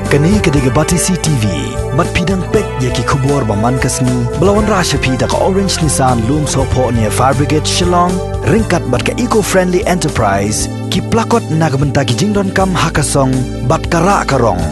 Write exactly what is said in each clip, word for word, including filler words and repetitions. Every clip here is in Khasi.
Kane ka dei ka Batesi T V. Bad phi dang peit ïa ki khubor ba man ka sngi ba la wanrah sha phi da ka Orange Nissan Lumsohphoh near Fire Brigade Shillong, ryngkat bad ka Eco Friendly Enterprise, ki plakot na ka bynta ki jingdonkam ha ka song bad ka rah ka rong.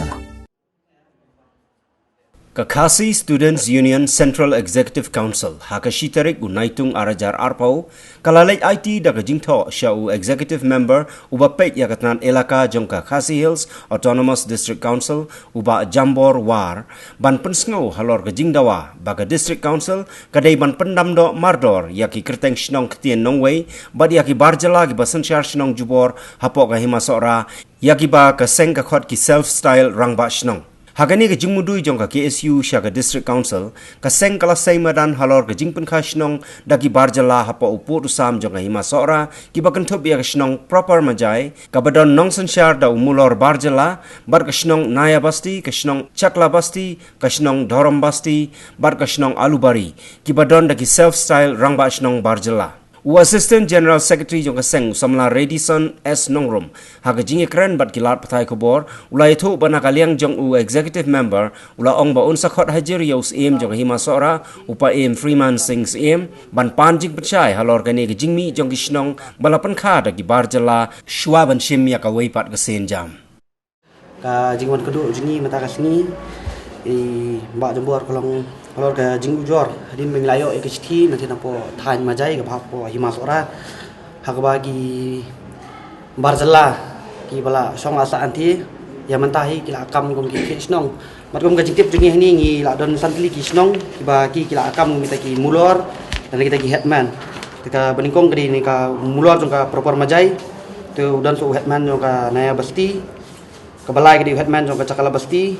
Ka Khasi Students Union Central Executive Council, ha ka shi tarik u Naitung ar hajar arphew, ka la leit aiti da ka jingthoh sha u Executive Member uba peit ïa ka tnat elaka jong ka Khasi Hills Autonomous District Council, u Bah Jambor War, ban pynsngew halor ka jingdawa ba ka District Council ka dei ban pyndam doh mardor ïa ki kyrteng shnong ktien nongwei bad ïa ki bar jylla kiba synshar shnong jubor hapoh ka Hima Sohra, ïa kiba ka seng ka khot ki self style rangbah shnong. Ha kane ka jingmudui jong ka K S U sha ka District Council, ka seng ka la sei madan halor ka jingpynkha shnong da ki bar jylla hapoh u pud u sam jong ka Hima Sohra, kiba kynthup ïa ka shnong Proper Majai, kaba don nongsynshar da u Mulor bar jylla, bad ka shnong Naya Basti, ka shnong Chakla Basti, ka shnong Dhorom Basti, bad ka shnong Alubari, kiba don da ki self style rangbah shnong bar jylla. U Assistant General Secretary jong ka seng, u samla Redison S Nongrum, ha ka jingïakren bad ki lad pathai khubor, u la ïathuh ba na ka liang jong u Executive Member, u la ong ba un sa khot hajir ïa u Syiem jong ka Hima Sohra, u Paiem Freeman Singh Syiem, ban pan jingpynshai halor kane ka jingmih jong ki shnong ba la pynkha da ki bar jylla, shuwa ban shim ïa kawei pat ka sienjam. Ka jingwan kduh jong ngi mynta ka sngi, i Bah Jambor, ka long halor ka jingujor hadien ba ngi la ïoh ïa ka shithi na thin hapoh thaiñ Majai kaba hapoh Hima Sohra, ha kaba ki bar jylla kiba la shong la sah hangtei, ïa mynta hi ki la kam kum ki khlieh shnong. Bad kum ka jingtip jong ngi hangne, ngi la don san tylli ki shnong kiba ki, ki la kam kum kita ki Mulor, lane kita ki headman. Te kaba nyngkong ka dei ne ka Mulor jong ka Proper Majai, te u don sa u headman jong ka Naya Basti, kaba lai ka dei u headman jong ka Chakala Basti,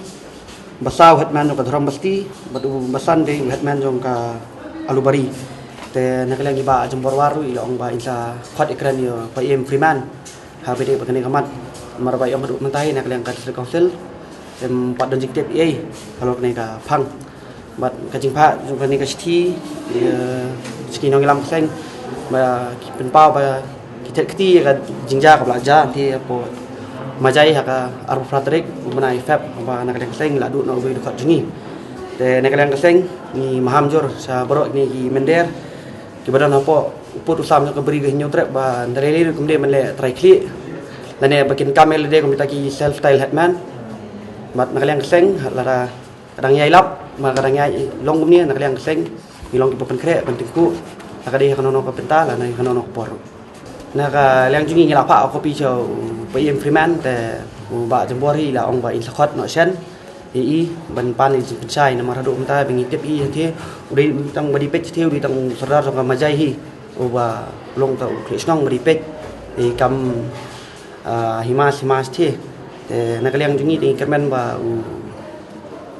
ba saw u headman jong ka Dhorom Basti, bad u ba san dei u headman jong ka Alubari. Te na ka liang i Bah Jambor War ruh i la ong ba in sa khot ïakren ïa u Paiem Freeman, ha ba dei ba kane ka mat, namar ba ïa ong haduh mynta hi na ka liang ka District Council, em pat don jingtip ei halor kane ka phang. Bad ka jingphah jong kane ka shithi, ïa, sha ki nongïalam ka seng, ba ki pynpaw ba ki thied kti ïa ka jingjia kaba la jia hangtei hapoh Majai ha ka arphew phra tarik u bnai Feb, ba na ka liang ka seng la duh na u dkhot jong ngi. Te na ka liang ka seng ngi maham jur sha baroh kine ki mynder kiba don hapoh u pud u sam jong ka Bri ka Hynñiewtrep ba ynda lei lei ruh kim dei ban leh trai khlieh, lane ba kin kam ïa lade kum kita ki self style headman. Bad na ka liang ka seng, lada ka dang ïai lap, ma ka dang ïai long kumne, na ka liang ka seng ngi long kiba pynkhreh, pyntyngkhuh, la ka dei ha kano kano ka bynta, lane ha kano kano ka por. Na ka liang jong ngi ngi la phah kopi sha u Paiem Freeman, te u Bah Jambor hi i la ong ba in sa khot noh shen ïa i ban pan ïa ka jingpynshai, namar haduh mynta ba ngi tip i hangtei, u dei tang ba dei peit hangtei, u dei tang u sordar jong ka Majai hi, uba long tang u khlieh shnong ba dei peit ïa i kam, ah, hima hima hangtei. Te na ka liang jong ngi te ngi kyrmen ba u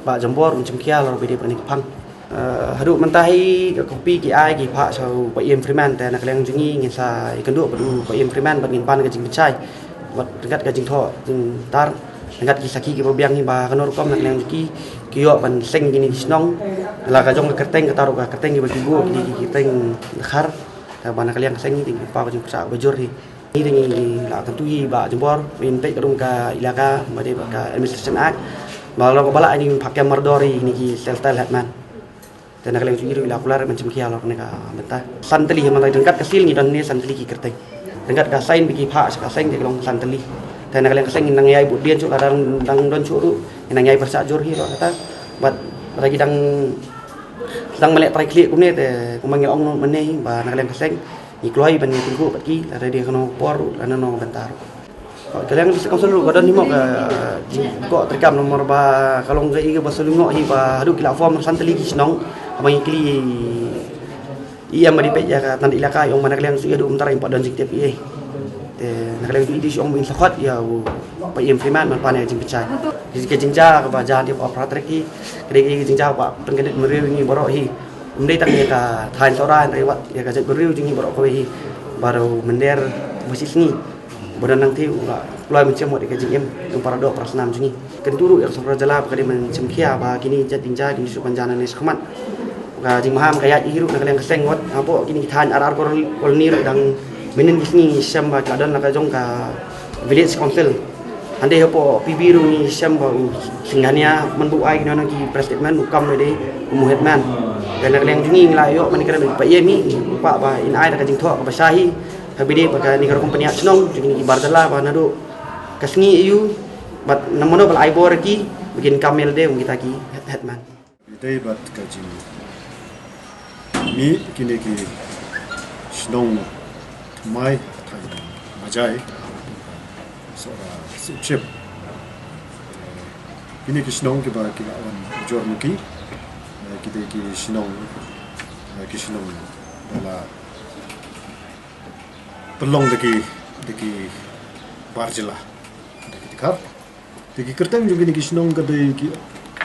Bah Jambor un shim khia halor ba dei ba kane ka phang. Ah, haduh mynta hi ka kopi ki ai ki phah sha u Paiem Freeman, te na ka liang jong ngi ngin sa ïakynduh bad u Paiem Freeman bad ngin pan ka jingpynshai. Bad ryngkat ka jingthoh jingtar, ryngkat ki sakhi kiba biang hi ba kano rukom na ka liang jong ki ki ïoh ban seng kine ki shnong. La ka jong ka kyrteng, kata ruh ka kyrteng kiba ki buh, kine ki kyrteng dkhar. Kaba na ka liang ka seng ngi te ngi pynpaw ka jingpyrshah kaba jur hi. Ngi te ngi la kyntu ïa i Bah Jambor, ba in peit katkum ka elaka, ba dei bad ka Administration Act, ba long kaba lah ïa ngi ban phah kem mardor ïa kine ki self style headman. Te na ka liang jong ngi ruh ngi la kular ban shim khia halor kane ka bynta. San tylli, ha mynta ryngkat ka seal ngi don hangne san tylli ki kyrteng. Ryngkat ka sign ba ki phah sha ka seng te ka long san tylli. Te na ka liang ka seng ngi nang ïai bud dien shuh, lada dang, dang don shuh ruh ngi nang ïai pyrshah jur hi ruh kata. Bad lada ki dang, dang ban leh trai khlieh kumne, te kumba ngi ong noh mynne hi ba na ka liang ka seng ngi kloi ban ïatyngkhuh bad ki, lada dei ha kano ka por ruh, lada kano ka bynta ruh. Ka liang District Council ruh ka don hi mo ka jingkoh treikam, namar ba ka long kaei kaba sngewlyngngoh hi ba haduh ki la form san tylli ki shnong, haba ngi kylli i E M ba dei peit ïa ka tnat elaka, i ong ba na ka liang jong i haduh mynta ngim pat don jingtip ei. Te na ka liang jong i te shu ong ba in sa khot ïa u Paiem Freeman ban pan ïa ka jingpynshai. Ka jingjia kaba jia hangtei hapoh Phra Tarik hi, ka dei ka jingjia kaba pynkynduh bynriew ïa ngi baroh hi. Ym dei tang ïa ka thaiñ Sohra, hynrei wat ïa ka jaitbynriew jong ngi baroh kawei hi. Baroh mynder ba shisngi ba don nangtei u la kloi mynsiem wat ïa ka jingim jong para doh para snam jong ngi. Kyntu ruh ïa ka sorkar jylla ba ka dei ban shim khia ba kine ki jait jingjia kim ju shu ban jia nangne shakhmat. Ka jingmaham ka ïaid hi ruh na ka liang ka seng, wat hapoh kine ki thaiñ ar ar kol-, koloni ruh dang mynnin ki sngi ngi shem ba ki la don la ka jong ka Village Council. Hynrei hapoh P B ruh ngi shem ba u Singhania man ba u ai kino kino ki press statement u kam lade u headman. Te na ka liang jong ngi ngi la ïoh ban kren bad i P A M, i u kwah ba in ai da ka jingthoh kaba shai ha kaba ïadei bad kane ka rukom pynïaid shnong jong kine ki bar jylla ba naduh ka sngi aiu bad na mano ba la ai bor ïa ki ba kin kam ïa lade kum kita ki head-, headman. Ïadei bad ka jingmih kine ki shnong thymmai ha ka thaiñ Majai, Sohra Sihchip. Kine ki shnong kiba ki la wan ujor ma ki, eh, ki dei ki shnong, eh, ki shnong ba la pynlong da ki, da ki bar jylla, da ki Dkhar. Te ki kyrteng jong kine ki shnong ka dei ki,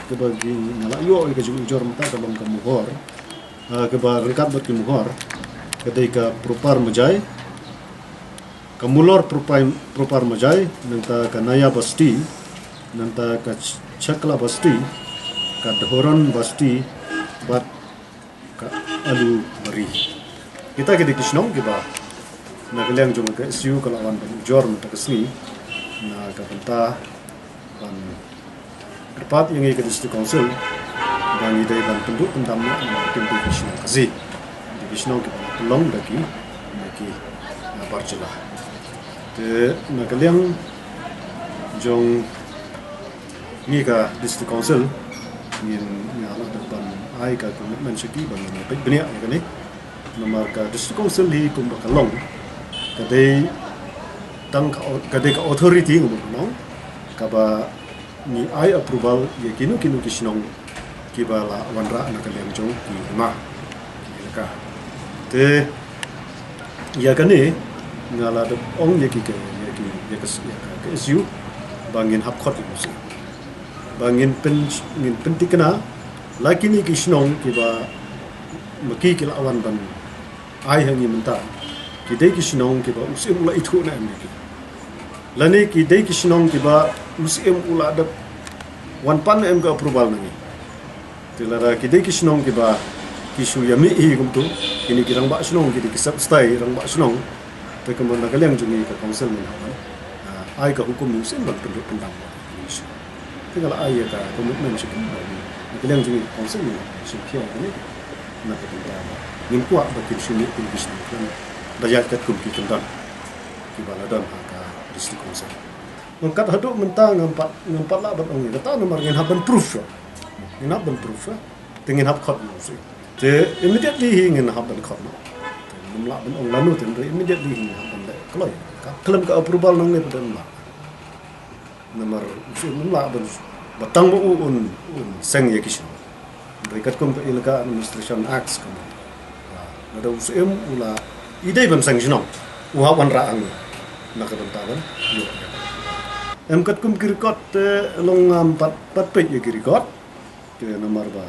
kaba ki nga la ïoh ïa ka jingujor mynta ka long ka Mohor, ah, kaba ryngkat bad ki Mohor, ka dei ka Propar Majai, ka Mulor Propai-, Propar Majai, nangta ka Naya Basti, nangta ka Ch-, Chakla Basti, ka Dhoron Basti, bad ka Alu Bari. Kita ki dei ki shnong kiba na ka liang jong ka S U ka la wan ban ujor mynta ka sngi na ka bynta ban kyrpad ïa ngi ka District Council ba ngi dei ban pynduh pyndam ïa ki, ki shnong Khasi. Ki dei ki shnong kiba la pynlong da ki, da ki, ah, bar jylla. Te na ka liang jong ngi ka District Council ngin, ngi la dep ban ai ka commitment sha ki ba ngin peit bniah ïa kane. Namar ka District Council hi kumba ka long ka dei tang ka au-, ka dei ka authority, ngam ong, kaba ngi ai approval ïa kino kino ki shnong kiba la wanrah na ka liang jong ki hima, ki elaka. Te ïa kane nga la dep ong ïa ki, ïa ki, ïa ka, ïa ka, ka S U ba ngin hap khot ïa u syiem, ba ngin pyn, ngin pynthikna la kine ki shnong kiba ma ki ki la wan ban ai ha ngi mynta, ki dei ki shnong kiba u syiem u la ithuh ne em ïa ki, lane ki dei ki shnong kiba u syiem u la dep wan pan ne em ka approval na ngi. Te lada ki dei ki shnong kiba ki shu ïa mih hi kumto, kine ki rangbah shnong, ki dei ki sep stai rangbah shnong, te kumba na ka liang jong ngi ka council ngin hap ban, ah, ai ka hukum ïa u syiem ban pynduh pyndam. Te nga la ai ïa ka commitment sha ki, na ka liang jong ngi ka council ngin hap ban shim khia ïa kine na ka bynta ba ngim kwah ba kin shu mih kin, kin shu mih kin, ba ïaid katkum ki kyndon kiba la don ha ka District Council. Ngan kat haduh mynta ngam pat, ngam pat lah ban ong ïa kata namar ngin hap ban proof shuh. Ngin hap ban proof shuh. Te ngin hap khot noh shuh. Te immediately hi ngin hap ban khot noh. Te ngam lah ban ong lano te, hynrei immediately hi ngin hap ban leh kloi. Ka khlem ka approval nangne pat ngam lah. Namar u syiem um lah ban, ba tang ma u un, un seng ïa ki shnong. Hynrei katkum ka Elaka Administration Act kumba, lada u syiem u la, i dei ban seng shnong, u hap wanrah hangne na ka bynta ban ïoh. Em katkum ki record te long ngam pat, pat peit ïa ki record. Te namar ba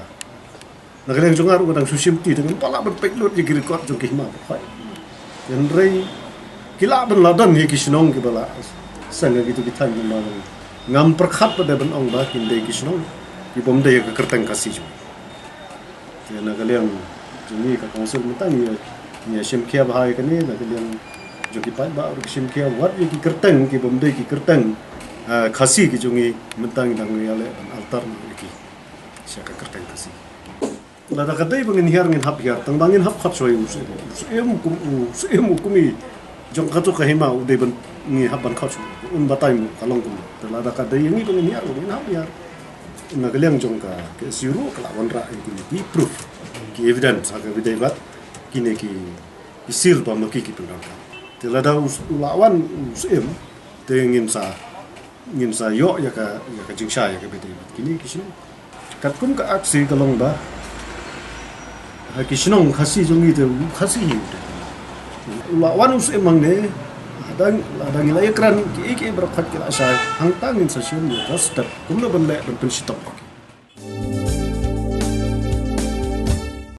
na ka liang jong nga ruh nga dang shu shim ti, te ngam pat lah ban peit lut ïa ki record jong ki hima ba hoi. Hynrei ki lah ban la don ïa ki shnong kiba la seng ha kito ki thaiñ, namar ngam pyrkhat pat de ban ong ba kin dei ki shnong kibym dei ka kyrteng Khasi jong. Te na ka liang jong ngi ka council mynta ngi, ngi shim khia bha ïa kane, na ka liang jong ki paidbah ruh ki shim khia wat ïa ki kyrteng kibym dei ki kyrteng, ah, Khasi ki jong ngi, mynta ngi dang ïaleh ban alter noh ïa ki sha ka kyrteng Khasi. Lada ka dei ba ngin hiar ngin hap hiar, tang ba ngin hap khot shuwa ïa u syiem. U syiem kum, u syiem u kum i jong kato ka hima u dei ban, ngi hap ban khot shuwa. Un batai mo ka long kum. Te lada ka dei ïa ngi ba ngin hiar, ngin hap hiar. Na ka liang jong ka, ka S U ruh ka la wanrah ïa kine ki proof, ki evidence ha kaba ïadei bad kine ki, ki sir ba ma ki ki pyndonkam. Te lada u, u la wan u syiem, te ngin sa, ngin sa ïoh ïa ka, ïa ka jingshai ïa kaba ïadei bad kine ki shnong. Katkum ka aksi ka long ba ha ki shnong Khasi jong ngi te u Khasi hi u te. U la wan u syiem hangne, lada, lada ngi la ïakren kiei kiei baroh khoit ki la shai, hangta ngin sa shim ïa ka step kumno ban leh ban pynshitom.